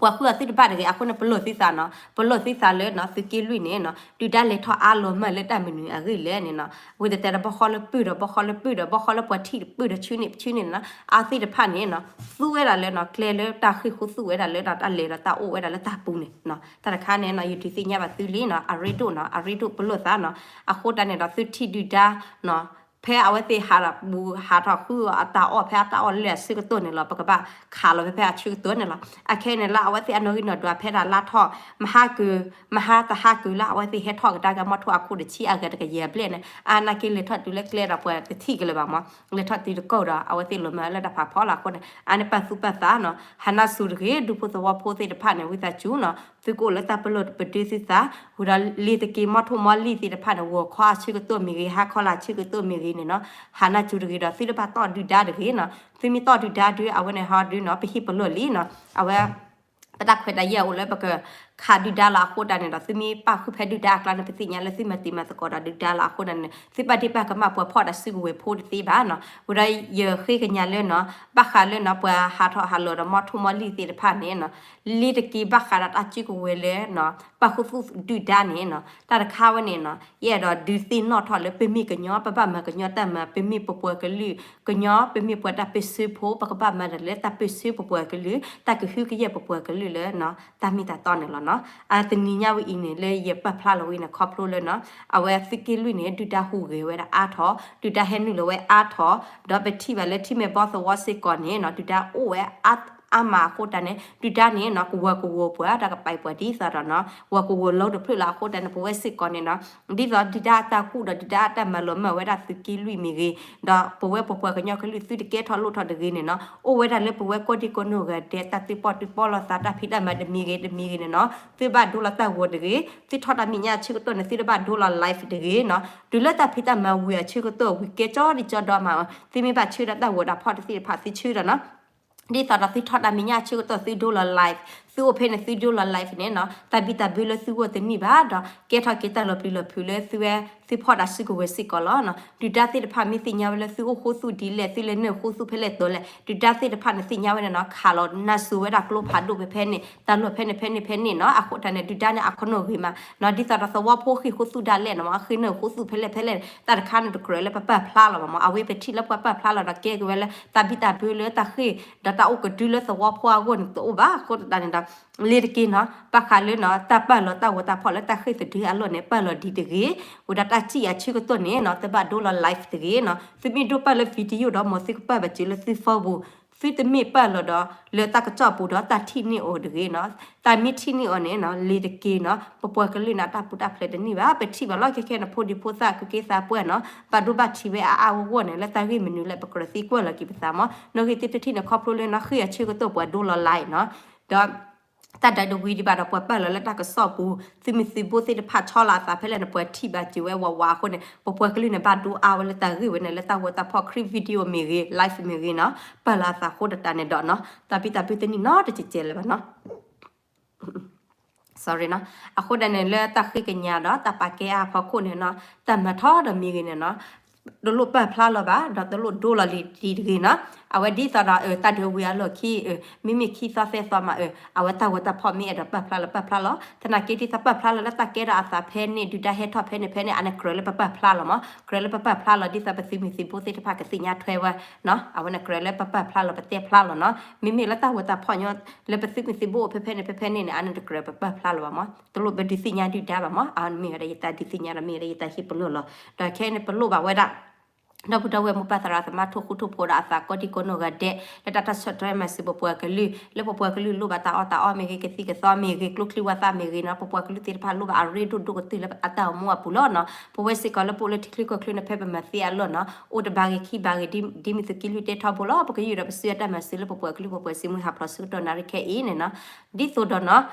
ပှၤဃုအီၤသုတဘၣ်တဂ့ၤ အဃိန့ၣ် ပလီၢ်သုသးနီၤ ပလီၢ်သုသးလၢနီၤ သုးက့လွံၢ်န့ၣ်နီၤ ဒုၣ်ဒါလဲၤထီၣ်အါလီၤမၢ်လၢတၢ်မနုၤအဂ့ၢ်လဲၣ်န့ၣ်နီၤ ဝံၤတဲတဲဒီးဘီဃီလၢပုၢ်ဒီး ဘီဃီလၢပုၢ်ဒီး ဘီဃီလၢပှၤထံၣ်တပုၢ်ဒီး ဆူန့ၣ်ဆူန့ၣ်နီၤ အဝဲသ့ၣ်တဖၣ်န့ၣ်နီၤ သူဝဲဒၣ်လၢနီၤ ကျဲလၢတၢ်ဃ့ၢ်ဃိသူၣ်ဝဲဒၣ်လၢဒီး တၢ်လဲၤဒီးတၢ်အိၣ်ဝဲဒၣ်လၢတၢ်ပူၤန့ၣ်နီၤ တၢ်တခါန့ၣ်နီၤ ယဒုးသ့ၣ်ညါဘၣ်သုလံနီၤ အရ့ဒိၣ်နီၤ အရ့ဒိၣ်ပလီၢ်သးနီၤ အဃိတၢ်န့ၣ်ဒီး သုထံၣ်ဒုၣ်ဒါနီၤ ဖဲအဝဲသ့ၣ်ဟးဒီးပူၤ ဟးထီၣ်ဃုအီၤအတၢ်အီၣ်ဖဲအတၢ်အီၣ်လၢအဆၢကတီၢ်န့ၣ်လီၤ ပကဘၣ်ခးလီၤဖဲဖဲအဆၢကတီၢ်န့ၣ်လီၤ အခဲန့ၣ်လၢအဝဲသ့ၣ်အနီၣ်ဂံၢ်နီၣ်ဒွးဖဲဒၣ်လါထီၣ် မဟါကုၤ မဟါတဟါကုၤလၢအဝဲသ့ၣ်ဟဲထီၣ်ကဒါက့ၤ မီၣ်ထိၣ်အခိၣ်တဆံအဂၤတကယၤဘျဲၣ်န့ၣ် အနာ်က့လဲၤထီၣ်တုၤလၢကျဲဒီးပှၤတထံၣ်က့ၤလၢၤဘၣ်မး လဲၤထီၣ်တုၤတကိးဒီး အဝဲသ့ၣ်လီၤမၢ်လၢတၢ်ဖးဖီလီၤ အဃိန့ၣ် အန့ၣ်ပာ်သူၣ်ပာ်သးနီၤ ဟးနၢ်စူၤတဂ့ၤ ဒူဖိသဝီဖိသ့ၣ်တဖၣ်န့ၣ် ဝံသးစူၤနီၤ သုကအိၣ်လၢတၢ်ပလီၢ်ပဒၢသုသး ဝံၤဒီးလ့ၤတက့ၤ မီၣ်ထိၣ်မီၣ်လံၢ်သ့ၣ်တဖၣ်န့ၣ် ဂီၤခီအဆၢကတီၢ်မ့ၢ်ဂ့ၤ ဟါခီလၢအဆၢကတီၢ်မ့ၢ်ဂ့ၤန့ၣ်နီၤ ဟးနၢ်စူၤတဂ့ၤဒီး သုတဘၣ်တီၢ်ဒုၣ်ဒါတဂ့ၤနီၤ သုမ့ၢ်တီၢ်ဒုၣ်ဒါဒုး အဝဲန့ၣ်ဟီဒုးနီၤ ပဟ့ၣ်ပလီၢ်လံနီၤ အဝဲ ပတၢ်ခွဲးတၢ်ယာ်အိၣ်လၢပက ခးဒုၣ်ဒါလီၤအဃိတၢ်န့ၣ်ဒီး သုမ့ၢ်ပာ်ဃုာ်ဖဲဒုၣ်ဒါအကျါန့ၣ် ပသ့ၣ်ညါလၢသုမၤတံၤမၤသကိးဒီးဒုၣ်ဒါလီၤအဃိတၢ်န့ၣ် သုဘၣ်ဒ့ၣ်ဘၣ်ကမၣ်ပှၤဖီၣ်တၢ်စုကဝဲၤဖိတသ့ဘၣ်နီၤ. ဝံၤဒီးယဃ့ကညးလၢနီၤ ဘၣ်ဃးလၢနီၤ ပှၤဟးထီၣ်ဟးလီၤဒီးမီထိၣ်မီလံၢ်သ့ၣ်တဖၣ်န့ၣ်နီၤ လ့ၤတက့ၤဘၣ်ဃးဒီးတၢ်စုကဝဲၤလၢနီၤ ပာ်ခူသူၣ်ဒုၣ်ဒါန့ၣ်နီၤ တၢ်တခါဝဲန့ၣ်နီၤ ယအဲၣ်ဒိးဒုးသ့ၣ်နီၣ်ထီၣ်လၢ ပမ့ၢ်ကညီ ပဘၣ်မၤကညီတၢ်မၤ ပမ့ၢ်ပပှၤကလုာ် ကညီ ပမ့ၢ်ပှၤတၢ်ပၢၢ်ဆၢဖိ ပကဘၣ်မၤတၢ်လၢတၢ်ပၢၢ်ဆၢပပှၤကလုာ် တၢ်ကဟုကယာ်ပပှၤကလုာ်လၢ တၢ်မ့ၢ်တၢ်တီန့ၣ်လီၤနီၤ. အတနံၤညါဝဲအံၤန့ၣ် လၢယပာ်ဖျါလီၤဝဲန့ၣ် ခီဖျိလၢနီၤ အဝဲသုးက့လွံၢ်န့ၣ် ဒုၣ်ဒါဟူးဂဲၤဝဲဒၣ်အါထီၣ် ဒုၣ်ဒါဟဲနုာ်လီၤဝဲအါထီၣ် ဒီးပထံၣ်ဘၣ်လၢထံမဲာ်ဘီသဝီစ့ၢ်ကီးန့ၣ်နီၤ ဒုၣ်ဒါအိၣ်ဝဲအါမးအဃိတၢ်န့ၣ် ဒုၣ်ဒါန့ၣ်နီၤ ကဝီၤကဝီၤပှၤ တၢ်ကပာ်ပှၤဒ်သိးဒီးနီၤ ဝီၤကဝီၤလီတဖျၢၣ်လီၤအဃိတၢ်န့ၣ် ပဝဲစ့ၢ်ကီးန့ၣ်နီၤ ဒ်သိးဒုၣ်ဒါအတၢ်ကူၣ်ဒီးဒုၣ်ဒါအတၢ်မၤလီၤမၢ်ဝဲဒၣ်သုးက့လွံၢ်မ့ၢ်ဂ့ၤ, ဒီးပဝဲပပှၤကညီကလုာ်သုတကဲထီၣ်လိၣ်ထီၣ်တဂ့ၤန့ၣ်နီၤ, အိၣ်ဝဲဒၣ်လၢပဝဲကိးဒံကိးနီၢ်ဂၤဒဲး တၢ်သုးပီၣ်သုးပီၣ်လိာ်သးတၢ်ဖံးတၢ်မၤတမံၤဂ့ၤတမံၤဂ့ၤန့ၣ်နီၤ, သုဘၣ်ဒိလီၤတၢ်ဂီၤတဂ့ၤ, သုထီၣ်တၢ်မဲာ်ညါအဆၢကတီၢ်န့ၣ် သုတဘၣ်ဒိလီၤ live တဂ့ၤနီၤ, တုၤလၢတၢ်ဖံးတၢ်မၤဝံၤအဆၢကတီၢ်ဝံၤကဲကၠီဒံကၠီဒီမး, သုမ့ၢ်ဘၣ်ဆၢဒၣ်တၢ်ဂီၤတၢ်ဖီၣ်တသ့ၣ်တဖၣ် သုဆၢဒီးနီၤ ဒ်သိးဒီးသုထီၣ်တၢ်မဲာ်ညါအဆၢကတီၢ်သုဒိလီၤ live, သုအိၣ်ဖဲန့ၣ်သုဒိလီၤ live န့ၣ်နီၤ, တၢ်ဘံၣ်တၢ်ဘၢလၢသုဂီၢ်တန့ၢ်ဘၣ်ဒီး ကဲထီၣ်က့ၤတၢ်လီၤပျံၤလီၤဖုးလၢသုဝဲ သုဖီၣ်တၢ်စုကဝဲၤစ့ၢ်ကီးလီၤနီၤ. ဒုၣ်ဒါသ့ၣ်တဖၣ်မ့ၢ်သ့ၣ်ညါဝဲလၢသုအိၣ်ဃိသူၣ်ဒ်လဲၣ် သုလဲၤနုာ်ဃိသူၣ်ဖဲလဲၣ်တီၤလဲၣ် ဒုၣ်ဒါသ့ၣ်တဖၣ်န့ၣ်သ့ၣ်ညါဝဲန့ၣ်နီၤ, ခးလီၤနၢ်စိၤဝဲဒၣ်ကျိဖးဒိၣ်ဖဲဖဲန့ၣ် တၢ်လီၢ်ဖဲန့ၣ်ဖဲန့ၣ်ဖဲန့ၣ်နီၤ, အဃိတၢ်န့ၣ် ဒုၣ်ဒါန့ၣ် အခိၣ်နူာ်ဂ့ၤမးနီၤ, ဒ်သိးဒီးသဝီဖိဃ့ၢ်ဃိသူၣ်ဒၣ်လဲၣ်နီၤ, အဃ့နုာ်ဃိသူၣ်ဖဲလဲၣ်ဖဲလဲၣ် တၢ်တခါန့ၣ်တကြၢးလၢပပာ်ဖျါလီၤဘၣ်မး, အဝဲပထံၣ်လၢပှၤပာ်ဖျါလီၤဒီး ကဲက့ၤဝဲလၢတၢ်ဘံၣ်တၢ်ဘၢလၢတၢ်ဃ့ၢ် ဒီးတၢ်အိၣ်ကဒုလၢသဝီဖိအဂီၢ်န့ၣ်တအိၣ်ဘၣ်, အဃိတၢ်န့ၣ်ဒီး လ့ၤတက့ၤနီၤ, ဘၣ်ဃးလၢနီၤ တၢ်ပာ်လီၤတၢ်ဂီၤတၢ်ဖီၣ်လၢတၢ်ဃ့ၢ်သဒၢအလီၢ်န့ၣ် ပာ်လီၤဒ်တဂ့ၤ, ဝံၤဒီးတၢ်စံၣ်အဆၢကတီၢ်န့ၣ်နီၤ တဘၣ်ဒိလီၤ live တဂ့ၤနီၤ, သုမ့ၢ်ဒိပာ်လၢ video ဒီး မ်သုကပာ်ဘၣ်စၢၤလၢသု Facebook, သုတမ့ၢ်ပာ်လီၤဒီး လၢတၢ်ကစီၣ်ပူၤဒီးတၢ်ထံၣ်န့ၢ်အီၤတဂ့ၤနီၤ, တၢ်မ့ၢ်ထံၣ်န့ၢ်အီၤန့ၣ်နီၤ လ့ၤတက့ၤနီၤ, ပပှၤကလုာ်န့ၣ် အတၢ်ပူၤတၢ်ဖျဲးတန့ၢ်ဘၣ်, ပထံၣ်ဘၣ်လီၢ်ခဲခဲန့ၣ် ဖိဒံဖိသၣ် ကူၣ်က့သးပှၢ်နီၤ ဘၣ်ဒိဘၣ်ထံးဝဲအါအါဂီၢ်ဂီၢ်န့ၣ် လၢတၢ်ဂ့ၢ်မနုၤလဲၣ် ပကြၢးသံကွၢ်လီၤက့ၤပသးမး, နီၣ်ဂံၢ်သ့ၣ်တထံၣ်န့ၣ် ခီဖျိလၢနီၤ ဃ့ၢ်အဆၢကတီၢ်ပှၤဒိလီၤ live နီၤ, ဒီး တၢ်ဒုးတဝံၤဒံးဘၣ်ဒီး ပှၤပာ်လီၤလၢတၢ်ကစီၣ်ပူၤ, သုးမုၢ်သုးဘိသ့ၣ်တဖၣ်ဆီလီၤအသးဖဲလဲၣ်န့ၣ် ပှၤထံၣ်ဘၣ်စၢၤဝဲဝးဝးအဃိန့ၣ် ပပှၤကလုာ်န့ၣ် ဘၣ်ဒိအါဝဲလၢတၢ်ဂ့ၢ်ဝဲန့ၣ် လၢတၢ်ဂီၤတၢ်ဖီၣ် ခရံာ် video မ့ၢ်ဂ့ၤ live မ့ၢ်ဂ့ၤနီၤ, ပာ်လီၤအသးအဃိတၢ်န့ၣ်ဒီးနီၤ တၢ်ဘံၣ်တၢ်ဘၢတန့ၢ်နီတစဲးစဲးလၢၤဘၣ်နီၤ sorry နီၤ, အဃိဒၣ်န့ၣ် လၢတၢ်ဃ့ကညးဒီးတၢ်ပာ်ကဲအါအဖီခိၣ်န့ၣ်နီၤ တၢ်မၤထီၣ်ဒီးမ့ၢ်ဂ့ၤန့ၣ်နီၤ, တလိၣ်ပာ်ဖျါလီၤဘၣ် ဒီးတလိၣ်ဒိလီၤလံၤဒံးတဂ့ၤနီၤ, အဝဲဒ်သိးဒီး တၢ်ဒုးဝံၤအလီၢ်ခံ မ့မ့ၢ်ခံသီသၢသီမး အဝဲတၢ်ဂီၤတၢ်ဖီၣ်မ့ၢ်အဲၣ်ဒိးပာ်ဖျါလီၤပာ်ဖျါလီၤ, သနာ်က့ဒ်သိးပာ်ဖျါလီၤလၢတၢ်ကဲထီၣ်အသးဖဲန့ၣ် ဒုၣ်ဒါဟဲထီၣ်ဖဲန့ၣ်ဖဲန့ၣ် အန့ၣ်ကြၢးလၢပပာ်ဖျါလီၤမး, ကြၢးလၢပပာ်ဖျါလီၤ ဒ်သိးပသုးမုၢ်သံၣ်ဘိသ့ၣ်တဖၣ်ကသ့ၣ်ညါထွဲဝဲနီၤ, အဝဲန့ၣ်ကြၢးလၢပပာ်ဖျါလီၤပတဲဖျါလီၤနီၤ, မ့မ့ၢ်လၢတၢ်ဂီၤတၢ်ဖီၣ်ညီ လၢပသုးမုၢ်သံၣ်ဘိအိၣ်ဖဲဖဲန့ၣ်ဖဲဖဲန့ၣ်န့ၣ် အန့ၣ်တကြၢးပပာ်ဖျါလီၤဘၣ်မး, တလိၣ်ပဒုးသ့ၣ်ညါဒုၣ်ဒါဘၣ်မး, အမ့ၢ်ဝဲဒၣ်ယတၢ်ဒုးသ့ၣ်ညါဒီးမ့ၢ်ဝဲဒၣ်ယတၢ်ဟ့ၣ်ပလီၢ်လီၤ, ဒီးခဲအံၤန့ၣ် ပလိၣ်ဘၣ်ဝဲဒၣ် ဒီပုၢ်ဒီဝဲၢ်မိၢ်ပၢ်သရၣ်သမါ ထိၣ်ဃူထိၣ်ဖိးဒီးအသးကိးဒံကိးနီၢ်ဂၤဒဲး လၢတၢ်တၢ်ဆီၣ်ထွဲမၤစၢၤပပှၤကလုာ် လၢပပှၤကလုာ်လိၣ်ဘၣ်တၢ်အီၣ်တၢ်အီမ့ၢ်ဂ့ၤ ကသံၣ်ကသီမ့ၢ်ဂ့ၤ ကျိချံဝၣ်သၣ်မ့ၢ်ဂ့ၤနီၤ, ပပှၤကလုာ်သ့ၣ်တဖၣ်လိၣ်ဘၣ်အရ့ဒိၣ်ဒိၣ်ကတၢၢ်လၢအတၢ်အိၣ်မူအပူၤလီၤနီၤ, ပဝဲစ့ၢ်ကီးလၢပအိၣ်လၢထံချၢကီၢ်ချၢန့ၣ် ဖဲပမၤသ့အလီၢ်နီၤ အိၣ်တဘးဂ့ၤခံဘးဂ့ၤ ဒ်မ့ၢ်သုးက့လွံၢ်တဲထီဘိလီၤ, ပကယုၢ်ဒီးပစုအတၢ်မၤစၢၤလၢပပှၤကလုာ်ပပှၤစံမုၢ်ဟးဖျိးဆၢကတီၢ်နၣ်ရံၣ်ခဲအံၤန့ၣ်နီၤ, ဒ်သိးဒီးနီၤ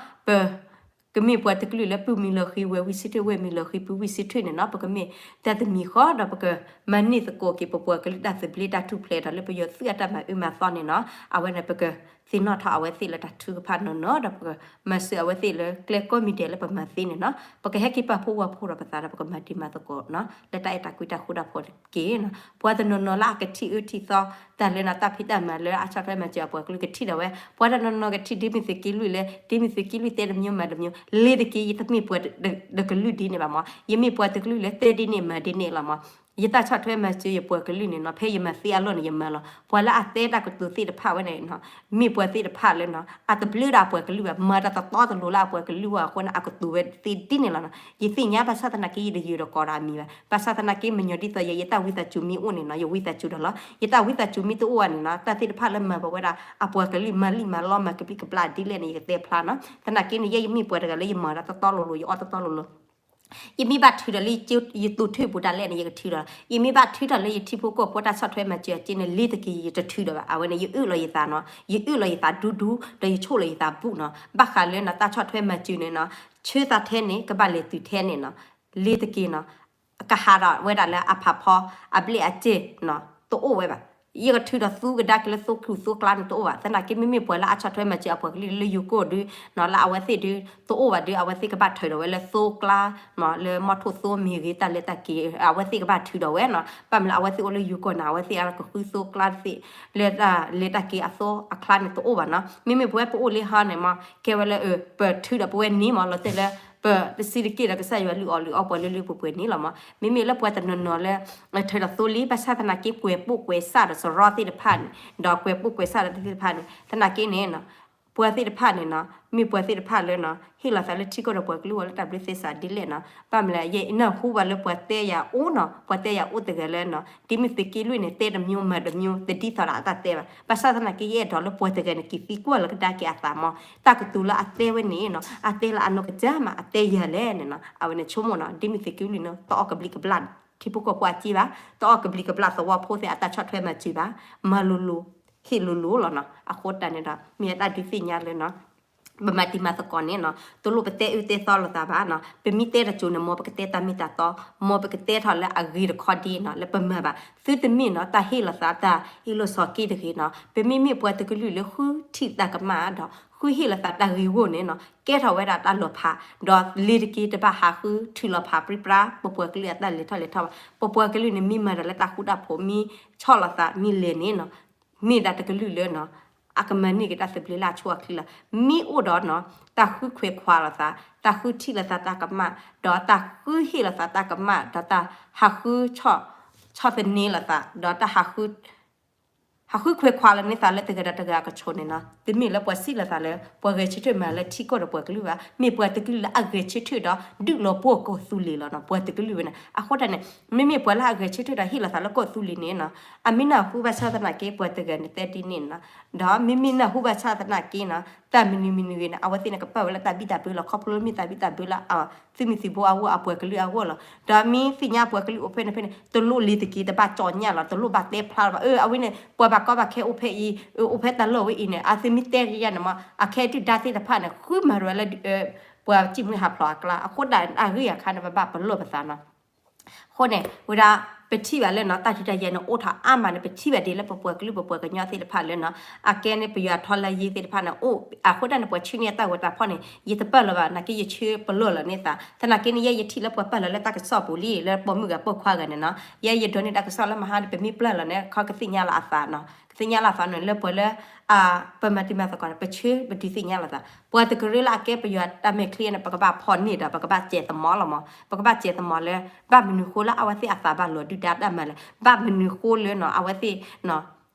ပ ကမ့ၢ်ပှၤတကလုာ်လၢပုၢ်မံၤလီၤဃံၤဝဲၢ်ဝံၣ်စံးထၢၣ် ဝဲၢ်မံၤလီၤဃံၤပုၢ်ဝံၣ်စံးထၢၣ်န့ၣ်နီၤ, ပကမ့ၢ်တၢ်တမံၤဃီဒီး ပကမၤန့ၢ်သကိးက့ၤပပှၤကလုာ်တၢ်သဘျ့တၢ်ထူၣ်ဖျဲးဒီးလၢပယီၤသုးအတၢ်မၤအၢမၤသီန့ၣ်နီၤ, အဝဲန့ၣ်ပကသ့ၣ်နီၣ်ထီၣ်အဝဲသ့ၣ်လၢတၢ်ထုကဖၣ်နီၢ်နီၢ်ဒီး ပကမၤစၢၤအဝဲသ့ၣ်လၢကျဲကိးမံၤဒဲးလၢပမၤသ့န့ၣ်နီၤ, ပကဟဲက့ၤပာ်ဖှိၣ်ဝဲဖှိၣ်ဒီးပသးဒီး ပကမၤတံၤမၤသကိးနီၤ လၢတၢ်အဲၣ်တၢ်ကွံတၢ်ဃူတၢ်ဖိးတက့ၢ်နီၤ, ပှၤတနီၤနီၤလၢအကထံၣ်အၢထံၣ်သီ တၢ်လၢနီၤ တၢ်ဖံးတၢ်မၤလၢအဆီၣ်ထွဲမၤစၢၤအပှၤကလုာ်ကထံၣ်ဒီးဝဲ, ပှၤတနီၤနီၤကထံၣ်ဒ်မ့ၢ်သုးက့လွံၢ်လၢ ဒ်မ့ၢ်သုးက့လွံၢ်တဲတမံၤမၤတမံၤ, လ့ၤတက့ၤ ယတမ့ၢ်ပှၤတကလုာ်ဒ်န့ၣ်ဘၣ်မး, ယမ့ၢ်ပှၤတကလုာ်လၢတဲဒ်န့ၣ်မၤဒ်န့ၣ်လီၤမး, ယတၢ်ဆီၣ်ထွဲမၤစၢၤယပှၤကလုာ်န့ၣ်နီၤ ဖဲယမၤသ့အလီၢ်န့ၣ် ယမၤလီၤ, ပှၤလၢအတဲတၢ်ကတိၤသ့ၣ်တဖၣ်ဝဲန့ၣ်နီၤ မ့ၢ်ပှၤသ့ၣ်တဖၣ်လၢနီၤ အတဘျုးဒၣ်အပှၤကလုာ်ဘၣ်, မၤတၢ်တတီတလိၤလၢအပှၤကလုာ်အဂီၢ်အဃိန့ၣ် အကတိၤဝဲသ့ဒ်န့ၣ်လီၤနီၤ, ယသ့ၣ်ညါဘၣ်ဆၣ်သနာ်က့ ယတယုာ်ဒီးကိးဒီးအမံၤဘၣ်, ဘၣ်ဆၣ်သနာ်က့ မညီဒ်သိးယဲ ယတၢ်ဝံသးစူၤမ့ၢ်အိၣ်န့ၣ်နီၤ ယဝံသးစူၤဒီးလီၤ, ယတၢ်ဝံသးစူၤမ့ၢ်တအိၣ်ဘၣ်န့ၣ်နီၤ တၢ်သ့ၣ်တဖၣ်လၢမၤဘၣ်ဝဲဒၣ် အပှၤကလုာ်မၤလံၣ်မၤလီမၤကဘျံးကဘျၣ်ဒ်လဲၣ်န့ၣ် ယကတဲဖျါနီၤ, သနာ်က့န့ၣ် ယဲယမ့ၢ်ပှၤတဂၤလၢယမၤတၢ်တတီတလိၤလိၤ ယအီၣ်တတီတလိၤလိၤ ယမ့ၢ်ဘၣ်ထုးထီၣ်လၢယတိၤထၢၣ်ပူၤဒၣ်လဲာ်န့ၣ် ယကထုးထီၣ်, ယမ့ၢ်ဘၣ်ထုးထီၣ်လၢယထံဖိကီၢ်ဖိတၢ်ဆီၣ်ထွဲမၤစၢၤအကျဲန့ၣ် လ့ၤတက့ၤ ယတထုးထီၣ်ဘၣ်, အဝဲန့ၣ် ယအၢၣ်လီၤယသးနီၤ ယအၢၣ်လီၤယသးဒူဒူ ဒီးယဆိၣ်လီၤယသးဘူးနီၤ, ဘၣ်ဃးလၢနီၤ တၢ်ဆီၣ်ထွဲမၤစၢၤန့ၣ်နီၤ ဆၢသးထဲန့ၣ် ကဘၣ်လဲၤတုၤထဲန့ၣ်နီၤ, လ့ၤတက့ၤနီၤ ကဟးထီၣ်ဝဲဒၣ်လၢအဖးဖီ အဘျ့အစဲၢ်နီၤ တအိၣ်ဝဲဘၣ် ယကထုးဒီးသူကဒါက့ၤလၢသိချူသိကျါန့ၣ်တအိၣ်ဘၣ်. သနာ်က့ မ့မ့ၢ်ပှၤလၢအဆီၣ်ထွဲမၤစၢၤအပှၤကလုာ်လၢယိၤကီၢ်ဒုးနီၤ လၢအဝဲသ့ၣ်ဒုး တအိၣ်ဘၣ်ဒုး အဝဲသ့ၣ်ကဘၣ်ထုးဒီးဝဲလၢသိကျါနီၤ လၢမီထိၣ်သိမ့ၢ်ဂ့ၤ တၢ်လဲၤတၢ်က့ၤ အဝဲသ့ၣ်ကဘၣ်ထုးဒီးဝဲနီၤ. ဘၣ်မနုၤလၢအဝဲသ့ၣ်အိၣ်လၢယိၤကီၢ်န့ၣ် အဝဲသ့ၣ်အကဃုသိကျါသ့ၣ် လၢတၢ်လဲၤတၢ်က့ၤအသိအကျါန့ၣ်တအိၣ်ဘၣ်နီၤ. မ့မ့ၢ်ပဝဲပအိၣ်လၢဟီန့ၣ်မး ကဲဝဲလၢ ပထုးဒီးပဝဲန့ၣ်မး လီၤတဲာ်လၢ ပတစံးတက့ၢ်ဒီးကစၢ်ယွၤလုၢ်အီၣ်လုၢ်အီပှၤလၢလၢပှဲၤပှဲၤန့ၣ်လီၤမး. မ့မ့ၢ်လၢပှၤတနီၤနီၤလၢ ထုးဒီးသိလံ ဘၣ်ဆၣ်သနာ်က့ ပှဲၤပိာ်ကွဲၤစၣ်ဒီးစရီသ့ၣ်တဖၣ်န့ၣ် ဒီးပှဲၤပိာ်ကွဲၤစၣ်ဒီးသ့ၣ်တဖၣ်န့ၣ် သနာ်က့န့ၣ်နီၤ ပှၤသ့ၣ်တဖၣ်န့ၣ်နီၤ မ့ၢ်ပှၤသ့ၣ်တဖၣ်လၢနီၤ ဟ့ၣ်လီၤသးလၢထံကီၢ်ဒီးပှၤကလုာ်အဂီၢ်လၢတၢ်ဘျုးသဲစးဒ်လဲၣ်နီၤ. ဘၣ်မနုၤလဲၣ် ယနၢ်ဟူဘၣ်လၢပှၤတဲယၤအိၣ်နီၤ ပှၤတဲယၤအိၣ်တဂၤလၢနီၤ ဒ်မ့ၢ်သုးက့လွံၢ်န့ၣ် တဲတမျိုးမၤတမျိုး တဒ်သိးဒီးအတၢ်တဲဘၣ်. ဘၣ်ဆၣ်သနာ်က့ ယအဲၣ်ဒိးလၢပှၤတဂၤန့ၣ် က့ၤသံကွၢ်လီၤကဒါက့ၤအသးမး တၢ်ကတိၤလၢအတဲဝဲန့ၣ်နီၤ အတဲလၢအနီၢ်ကစၢ်မး အတဲယၤလဲၣ်န့ၣ်နီၤ. အဝဲန့ၣ်ဆိကမိၣ်နီၤ ဒ်မ့ၢ်သုးက့လွံၢ်န့ၣ် တအီၣ်ကဘျံးကဘျၣ်ထံဖိကီၢ်ဖိအစ့ဘၣ် တအီၣ်ကဘျံးကဘျၣ်သဝီဖိသ့ၣ်အတၢ်ဆီၣ်ထွဲမၤစၢၤဘၣ် မၤလိၤလိၤ ဟ့ၣ်လိၤလိၤလီၤနီၤ. အဃိတၢ်န့ၣ်ဒီး မ့ၢ်အတၢ်ဒုးသ့ၣ်ညါလၢနီၤ ပမၤတံၤမၤသကိးန့ၣ်နီၤ တလိၣ်ပတဲအၢတဲသီလိာ်သးဘၣ်နီၤ. ပမ့ၢ်တဲတစိၤန့ၣ် မ်ပကတဲတၢ်မ့ၢ်တၢ်တီ မ်ပကတဲထီၣ်လၢအဂ့ၤတခီဒ်နီၤ လၢပမၤဘၣ် သုတမ့ၢ်နီၤ တၢ်ဟ့ၣ်လီၤသးတၢ်အ့ၣ်လိာ်ဆိးက့တဂ့ၤနီၤ. ပမ့မ့ၢ်ပှၤတကလုာ်လၢဃုထံၣ်တၢ်ကမၣ်ဒီး ဃုဟ့ၣ်လီၤသးတၢ်ဂ့ၢ်ဂီၢ်န့ၣ်နီၤ ကဲထီၣ်ဝဲဒၣ်တၢ်လီၤဖး ဒီးလ့ၤတက့ၤတဘၣ်ဟးဃုထုးလီၤဖးပြံပြါ ပပှၤကလုာ်အတၢ်လဲၤထီၣ်လဲၤထီဘၣ်. ပပှၤကလုာ်န့ၣ် မ့ၢ်မၤဒီးလၢတၢ်ဃူတၢ်ဖိး မ့ၢ်ဆီၣ်လီၤသး မ့ၢ်လဲၤန့ၣ်နီၤ မ့ၢ်ဒၣ်တကလုာ်လၢနီၤ အကမၤန့ၢ်က့ၤတၢ်သဘျ့လၢအဆိအချ့လီၤ. မ့ၢ်အိၣ်ဒီးနီၤ တၢ်ဃုခွဲးခွါလိာ်သး တၢ်ဃုထံၣ်လိာ်သးတၢ်ကမၣ် ဒီးတၢ်ဃုဟ့ၣ်လိာ်သးတၢ်ကမၣ် ဒီးတၢ်ဟးဃု ဆီၣ်သနံးလိာ်သး ဒီးတၢ်ဟးဃု ဟးဃုခွဲးခွါလီၤန့ၢ်သးလၢတဂၤဒီးတဂၤအကဆိးန့ၣ်နီၤ တမ့ၢ်လၢပှၤစံးလိာ်သးလၢ ပှၤဂဲၤဆၢထၢၣ်မၤလၢထံကီၢ်ဒီးပှၤကလုာ်ဘၣ်. မ့ၢ်ပှၤတကလုာ်လၢအဂဲၤဆၢထၢၣ်ဒီး ဒုးလီၤပှီၢ်ကီၢ်သူလ့ၤလီၤနီၤ ပှၤတကလုာ်ဝဲန့ၣ်. အဃိတၢ်န့ၣ် မ့မ့ၢ်ပှၤလၢအဂဲၤဆၢထၢၣ်ဒီးဟ့ၣ်လီၤသးလၢကီၢ်သူလ့ၤန့ၣ်နီၤ အမ့ၢ်နၢ်ဟူဘၣ်ဆၣ်သနာ်က့ ပှၤတဂၤန့ၣ်တဲဒ်န့ၣ်နီၤ ဒီးမ့မ့ၢ်နၢ်ဟူဘၣ်ဆၣ်သနာ်က့နီၤ တၢ်မနုၤမနုၤဂ့ၤန့ၣ် အဝဲသ့ၣ်န့ၣ် ကပာ်ဝဲလၢတၢ်ဘံၣ်တၢ်ဘၢလီၤ ခီဖျိလၢမ့ၢ်တၢ်ဘံၣ်တၢ်ဘၢလၢ သုးမုၢ်သံၣ်ဘိအဂီၢ်အပှၤကလုာ်အဂီၢ်လီၤ. ဒီးမ့ၢ်သ့ၣ်ညါပှၤကလုာ်အိၣ်ဖဲန့ၣ်ဖဲန့ၣ် တလိၣ်လ့ၤတက့ၤ တဘၣ်ကၠီညၣ်လီၤ တလိၣ်ဘၣ်တဲဖျါလီၤဘၣ်. အၢ အဝဲန့ၣ် ပှၤဘၣ်ကီဘၣ်ခဲအိၣ်ဖဲအံၤ အိၣ်ဖဲတၢ်လီၢ်ဝဲအံၤန့ၣ် အသုမ့ၢ်တဲကယၤန့ၣ်မး အခဲဒုၣ်ဒါသ့ၣ်တဖၣ်န့ၣ် ဃုမၤရဲလၢ ပှၤစံၣ်မှံဟးဖျိးအကျါ အဃိဒၣ်အဂ့ၢ်အခါန့ၣ် ပဘၣ်ပလီၢ်ပသးနီၤ အဃိန့ၣ် ဝဲဒၣ် ပထံၣ်ဘၣ်လၢနီၤ တၢ်ဒုးတၢ်ယၤန့ၣ် အိၣ်ထီၣ်အါမးန့ၣ် ပထံၣ်ဘၣ်ဒ်လၢပပှၤကလုာ်ပပှၤကညီသ့ၣ်တဖၣ်လၢနီၤ အကဲန့ၣ် ပယီၤအထီလၢယ့သ့ၣ်တဖၣ်န့ၣ် အိၣ် အဃိဒၣ်န့ၣ် ပှၤဆှၢန့ၢ်အတၢ်ဂီၤတၢ်ဖီၣ်န့ၣ် ယတပာ်လီၤဘၣ် နာ်က့ယဆၢပလီၢ်လီၤန့ၢ်သး သနာ်က့န့ၣ် ယဲယထံၣ်လၢပှၤပာ်လီၤလၢတၢ်ကစီၣ်ပူၤလံ လၢပိာ်မုၣ်ဂၤပိာ်ခွါဂၤန့ၣ်နီၤ ယဲယဒိးန့ၢ်တၢ်ကစီၣ်လၢမဟါန့ၣ် ပမ့ၢ်ပျၢ်လီၤန့ၣ် ခီကသ့ၣ်ညါလီၤအသးနီၤ ကသ့ၣ်ညါလီၤအသးန့ၣ် လၢပှၤလၢ ပမၤတံၤမၤသကိးန့ၣ် ပဆၢပဒုးသ့ၣ်ညါလိာ်သး ပှၤတကရၢလၢအကဲပယီၤတၢ်မဲာ်ချံန့ၣ် ပကဘၣ်ဖီၣ်န့ၢ်ဒီး ပကဘၣ်စဲးသမီၤလီၤမး ပကဘၣ်စဲးသမီၤလၢ ဘၣ်မနုၤဃိလၢအဝဲသ့ၣ်အသးဘၣ်လီၤဒုၣ်ဒါတၢ်မၤလဲၣ် ဘၣ်မနုၤဃိလၢနီၤ အဝဲသ့ၣ်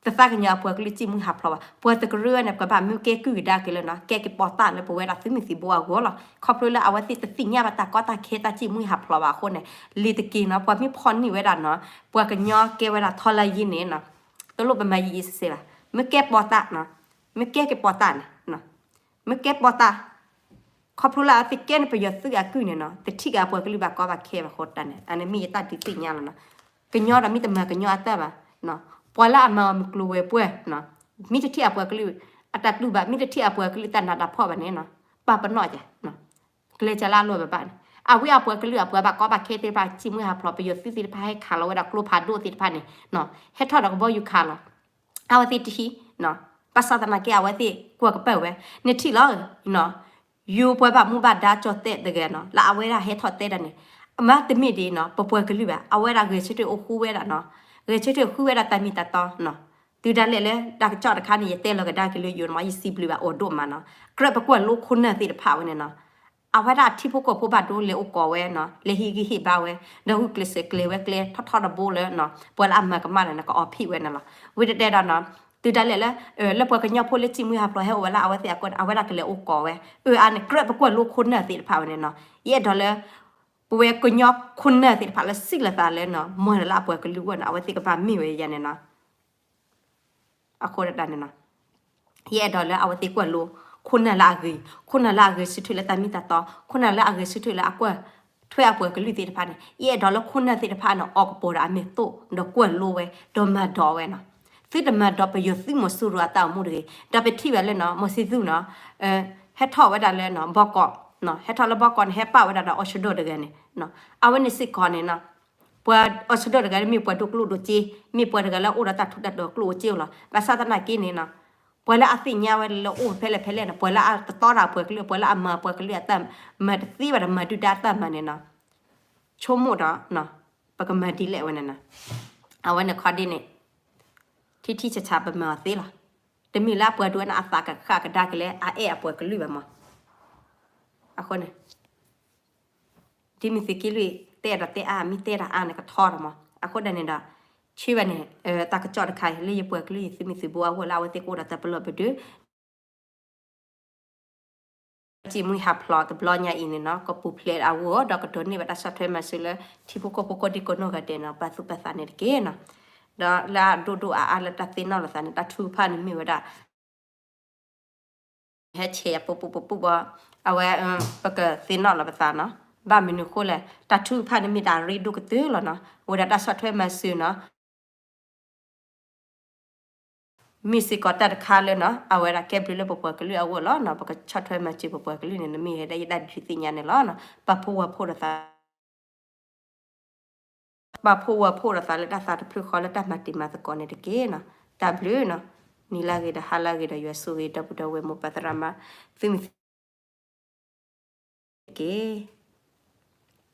တသးကညီၤအပှၤကလုာ်စံၣ်မှံဟးဖျိးဘၣ် ပှၤတကရၢန့ၣ် ပကဘၣ်မ့ၢ်ကဲကုၢ်ကဒါက့ၤလၢနီၤ ကဲက့ၤပီၢ်တၢ်လၢပဝဲဒၣ်သုးမုၢ်သံၣ်ဘိအဂီၢ်လီၤ ခီဖျိလၢအဝဲသ့ၣ်တသ့ၣ်ညါဘၣ်တၢ်ကီတၢ်ခဲတၢ်စံၣ်မှံဟးဖျိးဘၣ်အဃိန့ၣ် လ့ၤတက့ၤနီၤ ပှၤမ့ၢ်ဖီၣ်န့ၢ်ဝဲဒၣ်နီၤ ပှၤကညီကဲဝဲဒၣ်ထီလၢယ့န့ၣ်နီၤ တလိၣ်ပမၤယံာ်ယံာ်စဲးစဲးဘၣ် မ့ၢ်ကဲပီၢ်တၢ် မ့ၢ်ကဲက့ၤပီၢ်တၢ်န့ၣ် မ့ၢ်ကဲပီၢ်တၢ် ခီဖျိလၢအဝဲသ့ၣ်ကဲန့ၣ်ပယီၤသုးအကုၢ်န့ၣ်နီၤ တထံၣ်က့ၤအပှၤကလုာ်ဘၣ်ကီဘၣ်ခဲဘၣ်အဃိတၢ်န့ၣ် အန့ၣ်မ့ၢ်ယတၢ်ဒုးသ့ၣ်ညါလီၤနီၤ ကညီဒီးမ့ၢ်တမၤကညီအတၢ်ဘၣ် ပှၤလၢအမၤအီၤမုၢ်ကျိၤဝဲၤကွာ် မ့ၢ်တထံၣ်အပှၤကလုာ်အတၢ်တူၢ်ဘၣ် မ့ၢ်တထံၣ်အပှၤကလုာ်တၢ်နးတၢ်ဖှီၣ်ဘၣ်န့ၣ်နီၤ ပာ်ပနီၣ်က ကလဲၤကလၢအလိၣ်ဘၣ်ဘၣ်န့ၣ် အဝဲအပှၤကလုာ်အပှၤဘၣ်ကီဘၣ်ခဲသ့ၣ်တဖၣ် စံၣ်မှံဟးဖျိး ပယီၤသုးသ့ၣ်တဖၣ်ဟဲခးလီၤဝဲဒၣ်ကျိဖးဒိၣ်သ့ၣ်တဖၣ်န့ၣ် ဟဲထီၣ်ဒီးကဘီယူၤခးလီၤ အဝဲသ့ၣ်တဟံး ဘၣ်ဆၣ်သနာ်က့အဝဲသ့ၣ်ကွၢ်ကပၢၢ်ဝဲ နထံၣ်လီၤ ယိၤပှၤဘၣ်မူဘၣ်ဒါကၠီၣ်တဲၣ်တဂၤနီၤ လၢအဝဲဒၣ်ဟဲထီၣ်တဲဒၣ်န့ၣ် အမ့ၢ်တမ့ၢ်ဒ်နီၤ ပပှၤကလုာ်ဘၣ် အဝဲဒၣ်ဂဲၤဆၢထၢၣ်အိၣ်ဃူဝဲဒၣ်နီၤ ဂဲၤဆၢထၢၣ်ဃုဝဲဒၣ်တၢ်မ့ၢ်တၢ်တီနီၤ တုၤဒၣ်လဲာ်လၢတၢ်ကစီၣ်တခါန့ၣ် ယတဲလီၤကဒါက့ၤလၢယိၤမး ယစံးဘျုးဘၣ်အိၣ်ဒိၣ်မးနီၤ ကြၢးပကွၢ်လိခိၣ်နၢ်သ့ၣ်တဖၣ်ဝဲန့ၣ်နီၤ အဝဲဒၣ်ထံဖိကီၢ်ဖိဘၣ်ဒိလဲၤအိၣ်ကိးဝဲနီၤ လဲၤဟံးဂံၢ်ဟ့ၣ်ဘါဝဲ ဒီးဂုာ်ကျဲးစၢးကျဲၤဝဲကျဲထီၣ်ထီတဘိလၢနီၤ ပှၤလၢအမၤကမၣ်လၢန့ၣ် ကအီၣ်ဖံးဝဲန့ၣ်လီၤ ဝံၤတတဲဒီးနီၤ တုၤဒၣ်လဲာ်လၢ လၢပှၤကညီဖိလၢစံၣ်မှံဟးဖျိးဟဲအိၣ်ဝဲလၢအဝဲသ့ၣ်အကီၢ်န့ၣ် အဝဲဒၣ်ကလဲၤအိၣ်ကိးဝဲ အၢ အါန့ၣ် ကြၢးပကွၢ်လိခိၣ်နၢ်သ့ၣ်တဖၣ်ဝဲန့ၣ်နီၤ ယအဲၣ်ဒိးလၢ ပဝဲကညီခိၣ်နၢ်သ့ၣ်တဖၣ်လၢစံးလီၤသးလၢနီၤ မၤတၢ်လၢအပှၤကလုာ်အဂီၢ်န့ၣ် အဝဲသ့ၣ်ကဘၣ်မ့ၢ်ဝဲယၤန့ၣ်နီၤ အဃိဒၣ်န့ၣ်နီၤ ယအဲၣ်ဒိးလၢအဝဲသ့ၣ်ကွၢ်လိ ခိၣ်နၢ်လၢအဂ့ၤ ခိၣ်နၢ်လၢအဂဲၤဆၢထၢၣ်လၢတၢ်မ့ၢ်တၢ်တီ ခိၣ်နၢ်လၢအဂဲၤဆၢထၢၣ်လၢအကွၢ်ထွဲအပှၤကလုာ်သ့ၣ်တဖၣ်န့ၣ် ယအဲၣ်ဒိးလၢခိၣ်နၢ်သ့ၣ်တဖၣ်န့ၣ် အီၣ်ကပီၤဒီးအမဲာ်တိၢ် ဒီးကွၢ်လိဝဲ ဒီးမၤဒိးဝဲနီၤ သုတမၤဒိးပယီၤသုးမီၤစိရိၤအတၢ်အိၣ်မူတဂ့ၤ ဒီးပထံၣ်ဘၣ်လၢနီၤ မီၤစ့သူနီၤ ဟဲထီၣ်ဝဲဒၣ်လၢနီၤ ဘီကီး ဟဲထီၣ်လၢဘီကီးန့ၣ် ဟဲပာ်ဝဲဒၣ်ဒီးအီၣ်ဆၢဒိၣ်တဂၤန့ၣ် အဝဲန့ၣ်စ့ၢ်ကီးန့ၣ်နီၤ ပှၤအီးဆၢဒိၣ်တဂၤန့ၣ် မ့ၢ်ပှၤဒိၣ်ကျိၣ်ဒိၣ်စ့, မ့ၢ်ပှၤတဂၤလၢအအိၣ်ဒီးတၢ်ထူးတၢ်တီၤကျိၣ်အိၣ်စ့အိၣ်လီၤ. ဘၣ်ဆၣ်သနာ်က့န့ၣ်နီၤ, ပှၤလၢအသ့ၣ်ညါဝဲလၢအိၣ်ဖဲလဲၣ်ဖဲလဲၣ်န့ၣ်, ပှၤလၢအတတီတၢ်ပှၤကလုာ်, ပှၤလၢအမၤပှၤကလုာ်အတၢ်မၤ, တသ့ဘၣ်ဒီးမၤဒုၣ်ဒါအတၢ်မၤန့ၣ်နီၤ, ဆိကမိၣ်ဒီး ပကမၤဒ်လဲၣ်ဝဲန့ၣ်နီၤ. အဝဲန့ၣ်ခီဒ်န့ၣ် ထံထံဆးဆးပမၤအီၤသ့လီၤ. တမ့ၢ်လၢအပှၤဒိၣ်ဝဲန့ၣ်အသးကဃၣ်ကဒါက့ၤလၢအအဲၣ်အပှၤကလုာ်ဘၣ်မး. အဃိန့ၣ် ဒ်မ့ၢ်သုးက့လွံၢ်တဲဒီးတဲအါ, မ့ၢ်တဲတၢ်အါန့ၣ်ကထီဒီးမး. အဃိဒၣ်န့ၣ်ဒီး ဆံးဘၣ်န့ၣ် တၢ်ကစီၣ်တခါအံၤ လၢယပှၤကလုာ်ယသုးမုၢ်သံၣ်ဘိအဂီၢ်လၢအဝဲသ့ၣ်ကအိၣ်ဒီးတၢ်ပလီၢ်ပဒုး စံးမုၢ်ဟးဖျိးတဘျီညါအံၤန့ၣ်နီၤ, ကပူၤဖျဲးအဂီၢ် ဒီးကဒိးန့ၢ်ဘၣ်တၢ်ဆီၣ်ထွဲမၤစၢၤလၢ ထံဖိကီၢ်ဖိကိးဒံကိးနီၢ်ဂၤဒဲးနီၤ, ပာ်သူၣ်ပာ်သးန့ၣ်တက့ၢ်နီၤ. ဒီးလၢအဒိၣ်ဒိၣ်အါအါလၢတၢ်သ့ၣ်နီၣ်လိာ်သးန့ၣ် တၢ်ထုကဖၣ်န့ၣ်မ့ၢ်ဝဲဒၣ် ဟဲဆဲးယၤပပူၤပပူၤဘီ, အဝဲ ပကသ့ၣ်နီၣ်လီၤပသးနီၤ. ဘၣ်မနုၤအဃိလဲၣ်, တၢ်ထုကဖၣ်န့ၣ်မ့ၢ်တၢ်ရ့ဒိၣ်ကတၢၢ်လီၤနီၤ, ဝဲဒၣ်တၢ်ဆီၣ်ထွဲမၤစၢၤနီၤ မ့ၢ်စ့ၢ်ကီးတၢ်တခါလၢနီၤ အဝဲဒၣ်ကဲဘျုးလၢပပှၤကလုာ်အဂီၢ်လီၤနီၤ. ပကဆီၣ်ထွဲမၤစၢၤပပှၤကလုာ်န့ၣ် နမ့ၢ်ဟဲဒၣ်ယတၢ်ဒုးသ့ၣ်ညါန့ၣ်လီၤနီၤ. ပာ်ဖှိၣ်ဝဲဖှိၣ်ဒီးသး ပာ်ဖှိၣ်ဝဲဖှိၣ်ဒီးသးလၢတၢ်သးတဖျၢၣ်ဃီလၢတၢ်မၤတံၤမၤသကိးန့ၣ်တက့ၢ်နီၤ. တၢ်ဘျုးနီၤ, နံၤလၢဂ့ၤဒီးဟါလၢဂ့ၤဒီး ယွၤဆိၣ်ဂ့ၤဒီပုၢ်ဒီဝဲၢ်မိၢ်ပၢ်သရၣ်သမါ သုးမုၢ်သံၣ်ဘိတက့ၢ်.